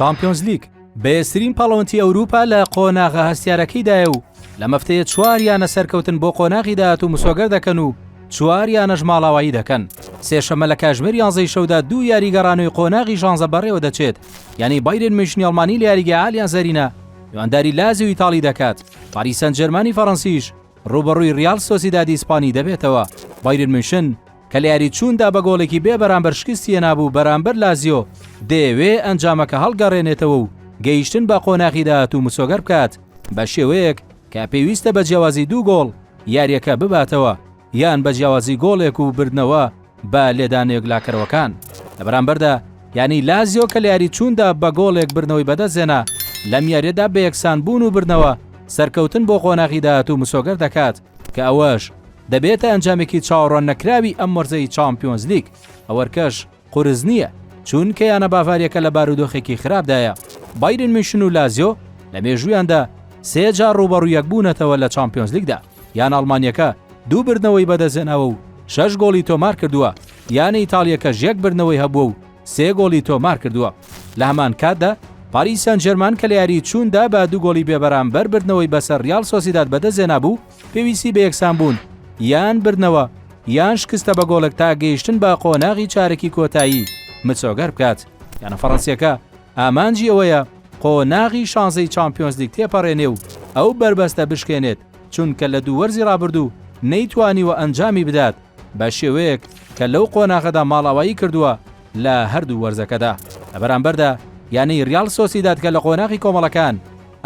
چامپیۆنزلیگ، بەهێزترین پاڵەوانێتی ئەوروپا لە قۆناغە هەستیارەکەیدایە و لەم هەفتەیە چوار یانە سەرکەوتن بۆ قۆناغی داهاتوو مسۆگەر دەکەن و چوار یانەش ماڵاوایی دەکەن. سێشەممە لە کاژمێر یانزەی شەودا دوو یاری گەڕانەوەی قۆناغی شانزە بەڕێوە دەچێت، یانەی بایرن میونشنی ئەڵمانی لە یاریگای ئالیانز ئەرینا میوانداری لازیۆ ئیتاڵی دەکات، پاریس سانجێرمانی فەڕەنسیش ڕووبەڕووی ڕیال سۆسیدادی ئیسپانی دەبێتەوە. بایرن میونشن کە لە یاری چووندا بە گۆڵێکی بێ بەرامبەر شکستی هێنابوو بەرامبەر لازیۆ، دەیەوێ ئەنجامەکە هەڵگەڕێنێتەوە و گەیشتن بە قۆناغی داهاتوو مسۆگەر بکات بە شێوەیەک کە پێویستە بە جیاوازی دوو گۆڵ یارییەکە بباتەوە یان بە جیاوازی گۆڵێک و بردنەوە بە لێدانە یەکلاکەرەوەکان. لە بەرامبەردا یانەی لازیۆ کە لە یاری چووندا بە گۆڵێک بردنەوەی بەدەستهێنا، لەم یارییەدا بە یەکسانبوون و بردنەوە سەرکەوتن بۆ قۆناغی داهاتوو مسۆگەر دەکات کە ئەوەش دەبێتە ئەنجامێکی چاوەڕوان نەکراوی ئەم وەرزەی چامپیۆنزلیگ، ئەوەرکەش قورس نییە، چونکە یانە باڤارییەکە لە بارودۆخێکی خراپدایە. بایرن میونشن و لازیۆ لە مێژوویاندا سێ جار ڕووبەڕوو یەکبوونەتەوە لە چامپیۆنزلیگدا، یانە ئەڵمانییەکە دوو بردنەوەی بەدەستهێناوە و شەش گۆڵی تۆمارکردووە، یانە ئیتاڵییەکەش یەک بردنەوەی هەبووە و سێ گۆڵی تۆمارکردووە. لە هەمان کاتدا پاریس سانجێرمان کە لە یاریی چووندا بە دوو گۆڵی بێبەرامبەر بردنەوەی بەسەر ریال سۆسیداد بەدەستهێنابوو، پێویستی بە یەکسانبوون یان بردنەوە یان شکستە بە گۆڵێک تا گەیشتن بە قۆناغی چارەکی کۆتایی مسۆگەر بکات. یانە فەڕەنسییەکە ئامانجی ئەوەیە قۆناغی شانزەی چامپیۆنزلیگ تێپەڕێنێ و ئەو بەربەستە بشکێنێت، چونکە لە دوو وەرزی رابردوو نەیتوانیوە ئەنجامی بدات بە شێوەیەک کە لەو قۆناغەدا ماڵئاوایی کردووە لە هەردوو وەرزەکەدا. لە بەرامبەردا یانەی ریال سۆسیداد کە لە قۆناغی کۆمەڵەکان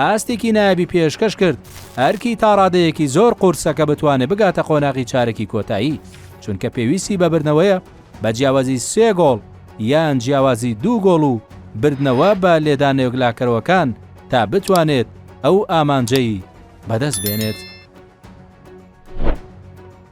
ئاستێکی نایابی پێشکەش کرد، ئەرکی تاڕادەیەکی زۆر قورسە کە بتوانێت بگاتە قۆناغی چارەکی کۆتایی، چونکە پێویستی بە بردنەوەیە بە جیاوازی سێ گۆڵ یان جیاوازی دوو گۆڵ و بردنەوە بە لێدانە یەکلاکەرەوەکان تا بتوانێت ئەو ئامانجەی بەدەست بێنێت.